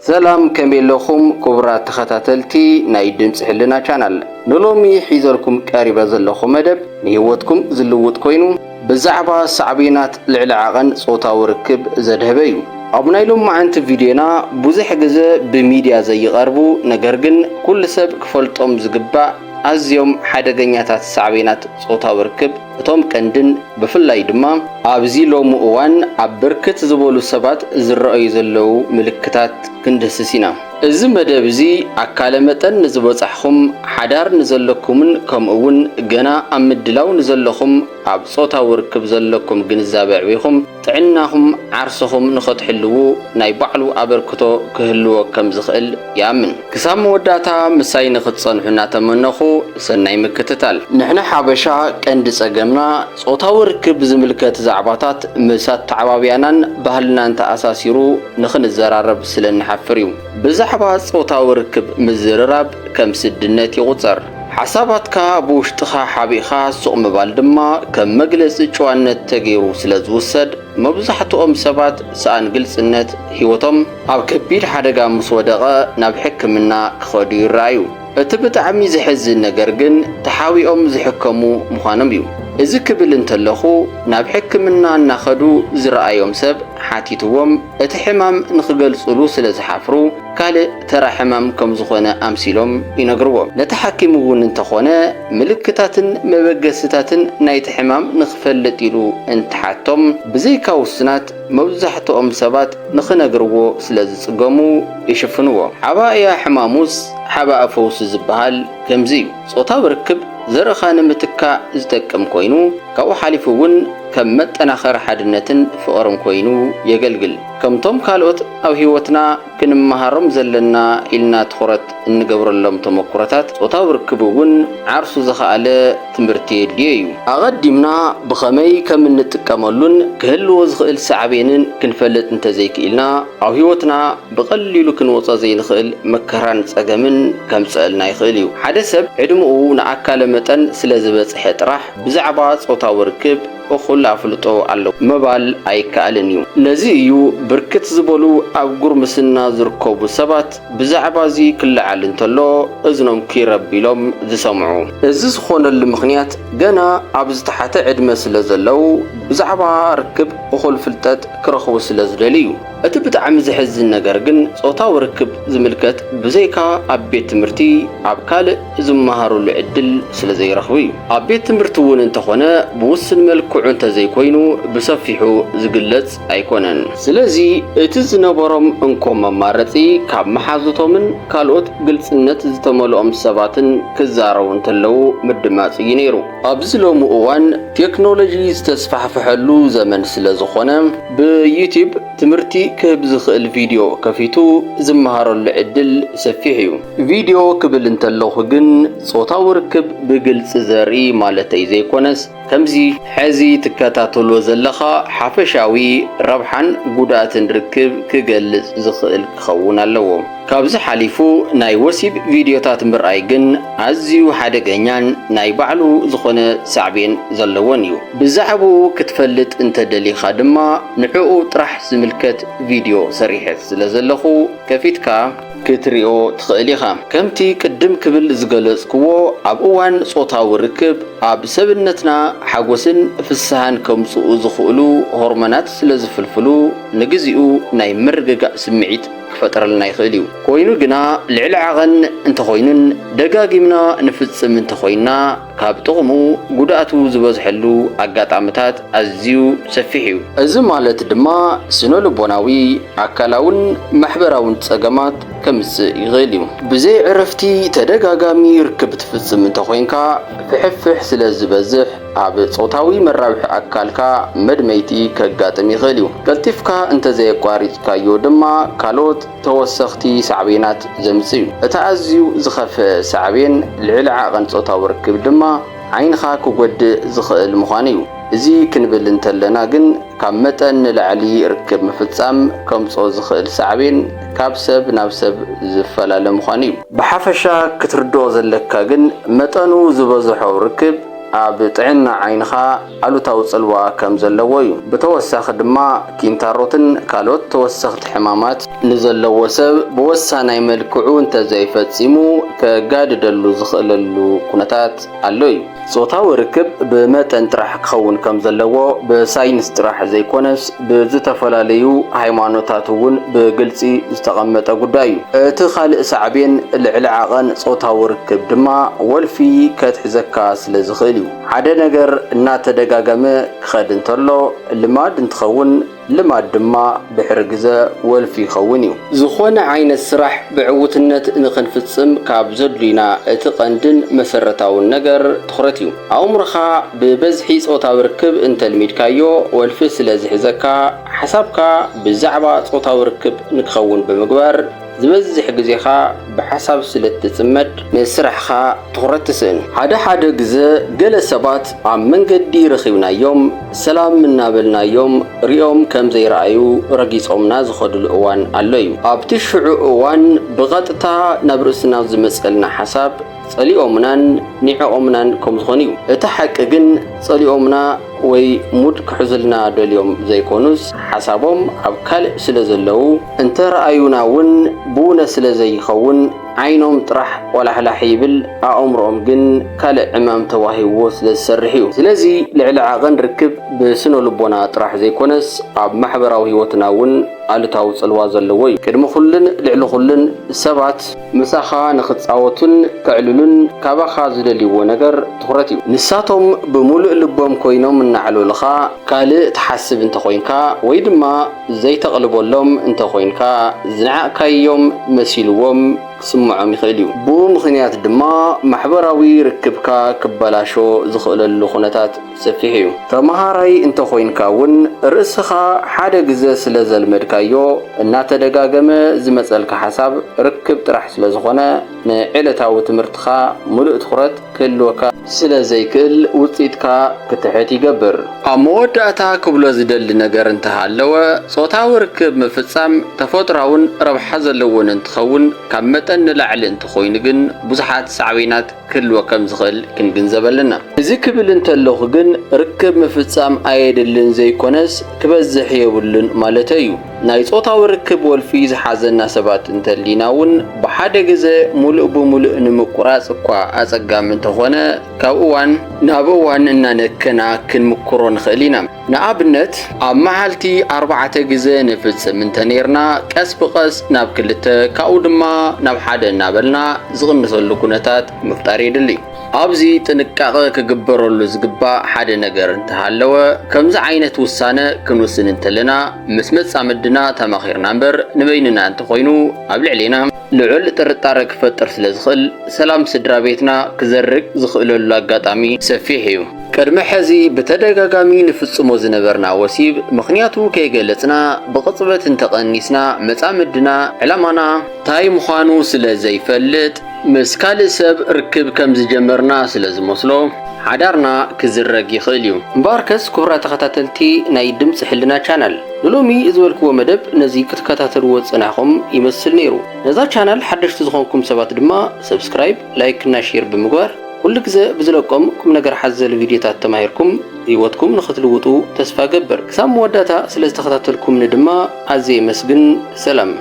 ሰላም፣ ከመይ ኣለኹም ክቡራት ተኸታተልቲ ናይ ድምፂ ሕልና ቻናል? ንሎሚ ሒዘልኩም ቀሪበ ዘለኹ መደብ ንህይወትኩም ዝልውጥ ኮይኑ፣ ብዛዕባ ሳዕቤናት ልዕሊ ዓቐን ጾታዊ ርክብ ዘድህበ እዩ። ኣብ ናይ ሎማዓንቲ ቪድዮና ብዙሕ ግዘ ብሚድያ ዘይቐርቡ፣ ነገር ግን ኩሉ ሰብ ክፈልጦም ዝግባእ ኣዝዮም ሓደገኛታት ሳዕቤናት ጾታዊ ርክብ፣ እቶም ቀንድን ብፍላይ ድማ ኣብዚ ሎሚ እዋን ኣብ ብርክት ዝበሉ ሰባት ዝረኣዩ ዘለዉ ምልክታት ክንድህስስ ኢና። እዚ መደብ እዚ ኣካለ መጠን ንዝበጻሕኹም፣ ሓዳር ንዘለኩምን ከምኡ እውን ገና ኣብ ምድላው ንዘለኹም፣ ኣብ ጾታዊ ርክብ ዘለኩም ግንዛበ ኣዕቢኹም ጥዕናኹም ዓርስኹም ንኸትሕልዉ ናይ ባዕሉ ኣበርክቶ ክህልዎ ከም ዝኽእል ይኣምን። ክሳብ መወዳእታ ምሳይ ንኽትጸንሑ እናተመነኹ፣ ሰናይ ምክትታል። ንሕና ሓበሻ ቀንዲ ጸገምና ጾታዊ ርክብ ዝምልከት ዛዕባታት ምስ ኣተዓባብያናን ባህልናን ተኣሳሲሩ ንኽንዘራረብ ስለ እንሓፍር እዩ። ብዛዕባ ጾታዊ ርክብ ምዝርራብ ከም ስድነት ይቑጸር። ሓሳባትካ ብውሽጥኻ ሓቢእኻ ስቕ ምባል ድማ ከም መግለጺ ጭዋነት ተገይሩ ስለ ዝውሰድ፣ መብዛሕትኦም ሰባት ሰኣን ግልጽነት ህይወቶም ኣብ ከቢድ ሓደጋ ምስ ወደቐ ናብ ሕክምና ክኸዱ ይረኣዩ። እቲ ብጣዕሚ ዘሕዝን ነገር ግን ተሓቢኦም ዝሕከሙ ምዃኖም እዩ። እዚ ክብል እንተለኹ፣ ናብ ሕክምና እናኸዱ ዝረኣዮም ሰብ ሓቲትዎም እቲ ሕማም ንኽገልጽሉ ስለ ዝሓፍሩ፣ ካልእ ተራ ሕማም ከም ዝኾነ ኣምሲሎም ይነግርዎ። ነቲ ሓኪም እውን እንተኾነ ምልክታትን መበገስታትን ናይቲ ሕማም ንኽፈልጥ ኢሉ እንትሓቶም፣ ብዘይካ ውሱናት መብዛሕትኦም ሰባት ንኽነግርዎ ስለ ዝጽገሙ ይሽፍንዎ። ሓባእያ ሕማሙስ ሓባእ ፈውሲ ዝበሃል ከምዚ እዩ። ጾታዊ ርክብ ዘርእኻ ንምትካእ ዝጠቅም ኮይኑ፣ ካብኡ ሓሊፉ እውን ከም መጠናኸሪ ሓድነትን ፍቕርን ኮይኑ የገልግል። ከምቶም ካልኦት ኣብ ህይወትና ክንመሃሮም ዘለና ኢልና ትኹረት እንገብረሎም ተመኩሮታት፣ ጾታዊ ርክብ እውን ዓርሱ ዝኸኣለ ትምህርቲ የድልዮ እዩ። ኣቐዲምና ብኸመይ ከም እንጥቀመሉን ክህልዎ ዝኽእል ሳዕቤንን ክንፈልጥ እንተዘይክኢልና፣ ኣብ ህይወትና ብቐሊሉ ክንወጾ ዘይንኽእል መከራን ጸገምን ከምጽአልና ይኽእል እዩ። ሓደ ሰብ ዕድመኡ ንኣካለ መጠን ስለ ዝበጽሐ ጥራሕ ብዛዕባ ጾታዊ ርክብ እኹል ኣፍልጦ ኣለዎ ምባል ኣይከኣልን እዩ። ነዚ እዩ ብርክት ዝበሉ ኣብ ጉርምስና ዝርከቡ ሰባት ብዛዕባ እዚ ክለዓል እንተሎ እዝኖም ኪረብ ኢሎም ዝሰምዑ። እዚ ዝኾነሉ ምኽንያት ገና ኣብ ዝተሓተ ዕድመ ስለ ዘለዉ ብዛዕባ ርክብ እኹል ፍልጠት ክረኽቡ ስለ ዝደልዩ እዩ። እቲ ብጣዕሚ ዘሕዝን ነገር ግን ጾታዊ ርክብ ዝምልከት ብዘይካ ኣብ ቤት ትምህርቲ ኣብ ካልእ ዝመሃሩሉ ዕድል ስለ ዘይረኽቡ እዩ። ኣብ ቤት ትምህርቲ እውን እንተኾነ ብውስን መልክዑ እንተዘይኮይኑ ብሰፊሑ ዝግለጽ ኣይኮነን። ስለዚ እቲ ዝነበሮም እንኮ መማረጺ ካብ መሓዙቶምን ካልኦት ግልጽነት ዝተመልኦም ሰባትን ክዛረቡ እንተለዉ ምድማጽ እዩ ነይሩ። ኣብዚ ሎሚ እዋን ቴክኖሎጂ ዝተስፋሕፈሐሉ ዘመን ስለ ዝኾነ፣ ብዩቲዩብ ትምህርቲ ክህብ ዝኽእል ቪድዮ ከፊቱ ዝመሃረሉ ዕድል ሰፊሕ እዩ። ቪድዮ ክብል እንተለኹ ግን ጾታዊ ርክብ ብግልጺ ዘርኢ ማለተይ ዘይኮነስ፣ ከምዚ ሕዚ ትከታተሎ ዘለኻ ሓፈሻዊ ረብሓን ጉድኣትን ርክብ ክገልጽ ዝኽእል ክኸውን ኣለዎ። ካብዚ ሓሊፉ ናይ ወሲብ ቪድዮታት ምርኣይ ግን ኣዝዩ ሓደገኛን ናይ ባዕሉ ዝኾነ ሳዕቤን ዘለዎን እዩ። ብዛዕባኡ ክትፈልጥ እንተደሊኻ ድማ ንዕኡ ጥራሕ ዝምልከት ቪድዮ ሰሪሐ ስለ ዘለኹ ከፊትካ ክትሪኦ ትኽእል ኢኻ። ከምቲ ቅድም ክብል ዝገለጽክዎ፣ ኣብ እዋን ጾታዊ ርክብ ኣብ ሰብነትና ሓጎስን ፍስሃን ከምጽኡ ዝኽእሉ ሆርሞናት ስለ ዝፍልፍሉ፣ ንግዚኡ ናይ ምርግጋእ ስምዒት ክፈጥረልና ይኽእል እዩ። ኮይኑ ግና፣ ልዕሊ ዓቐን እንተኾይኑን ደጋጊምና ንፍጽም እንተኾይንና፣ ካብ ጥቕሙ ጉድኣቱ ዝበዝሐሉ ኣጋጣምታት ኣዝዩ ሰፊሕ እዩ። እዚ ማለት ድማ ስነ ልቦናዊ፣ ኣካላውን ማሕበራውን ጸገማት ከምጽእ ይኽእል እዩ። ብዘይ ዕረፍቲ ተደጋጋሚ ርክብ ትፍጽም እንተኾይንካ፣ ፍሕፍሕ ስለ ዝበዝሕ ኣብ ጾታዊ መራብሒ ኣካልካ መድመይቲ ከጋጥም ይኽእል እዩ። ቀልጢፍካ እንተዘየቋሪጽካዮ ድማ ካልኦት ተወሰኽቲ ሳዕቤናት ዘምጽእ እዩ። እቲ ኣዝዩ ዝኸፍአ ሳዕቤን ልዕሊ ዓቐን ጾታዊ ርክብ ድማ ዓይንኻ ክጎድእ ዝኽእል ምዃኑ እዩ። እዚ ክንብል እንተለና ግን ካብ መጠን ንላዕሊ ርክብ ምፍጻም ከምጽኦ ዝኽእል ሳዕቤን ካብ ሰብ ናብ ሰብ ዝፈላለ ምዃኑ እዩ። ብሓፈሻ ክትርድኦ ዘለካ ግን መጠኑ ዝበዝሖ ርክብ ኣብ ጥዕና ዓይንኻ ኣሉታዊ ጽልዋ ከም ዘለዎ እዩ። ብተወሳኺ ድማ ኪንታሮትን ካልኦት ተወሰኽቲ ሕማማት ንዘለዎ ሰብ ብወሳናይ መልክዑ እንተዘይፈጺሙ ከጋድደሉ ዝኽእለሉ ኩነታት ኣሎ እዩ። ጾታዊ ርክብ ብመጠን ጥራሕ ክኸውን ከም ዘለዎ ብሳይንስ ጥራሕ ዘይኮነስ ብዝተፈላለዩ ሃይማኖታት እውን ብግልጺ ዝተቐመጠ ጉዳይ እዩ። እቲ ካልእ ሳዕቤን ልዕሊ ዓቐን ጾታዊ ርክብ ድማ ወልፊ ከትሕዘካ ስለ ዝኽእል እዩ። ሓደ ነገር እናተደጋገመ ክኸድ እንተሎ ልማድ እንትኸውን፣ ልማድ ድማ ድሕሪ ግዘ ወልፊ ይኸውን እዩ። ዝኾነ ዓይነት ስራሕ ብዕውትነት ንኽንፍጽም ካብ ዘድልዩና እቲ ቀንድን መሰረታውን ነገር ትኹረት እዩ። ኣእምሮኻ ብበዝሒ ጾታዊ ርክብ እንተልሚድካዮ፣ ወልፊ ስለ ዝሕዘካ፣ ሓሳብካ ብዛዕባ ጾታዊ ርክብ ንክኸውን ብምግባር፣ ዝበዝሕ ግዜኻ ብሓሳብ ስለ እትጽመድ፣ ንስራሕኻ ትኹረት ትስእን። ሓደ ሓደ ግዘ ገለ ሰባት ኣብ መንገዲ ረኺብናዮም፣ ሰላም እናበልናዮም ሪኦም ከም ዘይረኣዩ ረጊጾምና ዝኸድሉ እዋን ኣሎ እዩ። ኣብቲ ሽዑ እዋን ብቐጥታ ናብ ርእስና ዝመጸልና ሓሳብ ጸሊኦምናን ኒዕቖምናን ከም ዝኾኑ እዩ። እቲ ሓቂ ግን ጸሊኦምና ወይ ሙድ ክሕዙልና ደልዮም ዘይኮኑስ፣ ሓሳቦም ኣብ ካልእ ስለ ዘለዉ፣ እንተ ረኣዩና እውን ብውነ ስለ ዘይኸውን፣ ዓይኖም ጥራሕ ቆላሕላሕ ይብል፣ ኣእምሮኦም ግን ካልእ ዕማም ተዋሂብዎ ስለ ዝሰርሕ እዩ። ስለዚ ልዕሊ ዓቐን ርክብ ብስነ ልቦና ጥራሕ ዘይኮነስ ኣብ ማሕበራዊ ህይወትና እውን ኣሉታዊ ጽልዋ ዘለዎ እዩ። ቅድሚ ኩሉን ልዕሊ ኩሉን ሰባት ምሳኻ ንኽጻወቱን ከዕልሉን ካባኻ ዝደልይዎ ነገር ትኹረት እዩ። ንሳቶም ብምሉእ ልቦም ኮይኖም እናዕለሉኻ ካልእ ትሓስብ እንተኾይንካ ወይ ድማ ዘይተቕልበሎም እንተኾይንካ ዝነዓቕካዮም መሲልዎም ክስምዖም ይኽእል እዩ። ብኡ ምኽንያት ድማ ማሕበራዊ ርክብካ ክበላሾ ዝኽእለሉ ኩነታት ሰፊሕ እዩ። ተመሃራይ እንተኾይንካ እውን ርእስኻ ሓደ ግዘ ስለ ዘልመድካዮ እናተደጋገመ ዝመጸልካ ሓሳብ ርክብ ጥራሕ ስለ ዝኾነ ንዕለታዊ ትምህርትኻ ምሉእ ትኹረት ክህልወካ ስለ ዘይክእል ውጽኢትካ ክትሕት ይገብር። ኣብ መወዳእታ ክብሎ ዝደሊ ነገር እንተሃለወ፣ ጾታዊ ርክብ ምፍጻም ተፈጥሮኣውን ረብሓ ዘለዎን እንትኸውን፣ ካብ መጠን ንላዕሊ እንተኾይኑ ግን ብዙሓት ሳዕቤናት ክህልዎ ከም ዝኽእል ክንግንዘብ ኣለና። እዚ ክብል እንተለኹ ግን ርክብ ምፍጻም ኣየድልን ዘይኮነስ ክበዝሕ የብሉን ማለተይ እዩ። ናይ ጾታዊ ርክብ ወልፊ ዝሓዘና ሰባት እንተሊና እውን ብሓደ ግዘ ሙሉእ ብሙሉእ ንምቁራጽ እኳ ኣጸጋሚ እንተኾነ ካብ እዋን ናብ እዋን እናነከና ክንምክሮ ንኽእል ኢና። ንኣብነት ኣብ መዓልቲ ኣርባዕተ ግዘ ንፍጽም እንተኔርና ቀስ ብቐስ ናብ ክልተ ካብኡ ድማ ናብ ሓደ እናበልና ዝቕንሰሉ ኩነታት ምፍጣር የድሊ። ኣብዚ ጥንቃቐ ክግበረሉ ዝግባእ ሓደ ነገር እንተሃለወ፣ ከምዚ ዓይነት ውሳነ ክንውስን እንተለና ምስ መጻምድና ተማኺርና እምበር ንበይንና እንተኾይኑ ኣብ ልዕሌና ልዑል ጥርጣረ ክፈጥር ስለ ዝኽእል ሰላም ስድራ ቤትና ክዘርግ ዝኽእለሉ ኣጋጣሚ ሰፊሕ እዩ። ቅድሚ ሕዚ ብተደጋጋሚ ንፍጽሞ ዝነበርና ወሲብ ምኽንያቱ ከይገለጽና ብቕጽበት እንተቐኒስና መጻምድና ዕላማና እንታይ ምዃኑ ስለ ዘይፈልጥ ምስ ካልእ ሰብ ርክብ ከም ዝጀመርና ስለ ዝመስሎ ሓዳርና ክዝረግ ይኽእል እዩ። እምበኣርከስ ክቡራት ተኸታተልቲ ናይ ድምፂ ሕልና ቻናል ንሎሚ ዝበልክዎ መደብ ነዚ ክትከታተልዎ ዝጸናሕኹም ይመስል ነይሩ። ነዛ ቻናል ሓደሽቲ ዝኾንኩም ሰባት ድማ ሰብስክራይብ፣ ላይክ እና ሼር ብምግባር ኩሉ ግዘ ብዝለቆም ቁም ነገር ሓዘል ቪድዮታት ተማሂርኩም ህይወትኩም ንኽትልውጡ ተስፋ ገብር። ክሳብ መወዳእታ ስለ ዝተኸታተልኩምኒ ድማ ኣዝየ የመስግን። ሰላም።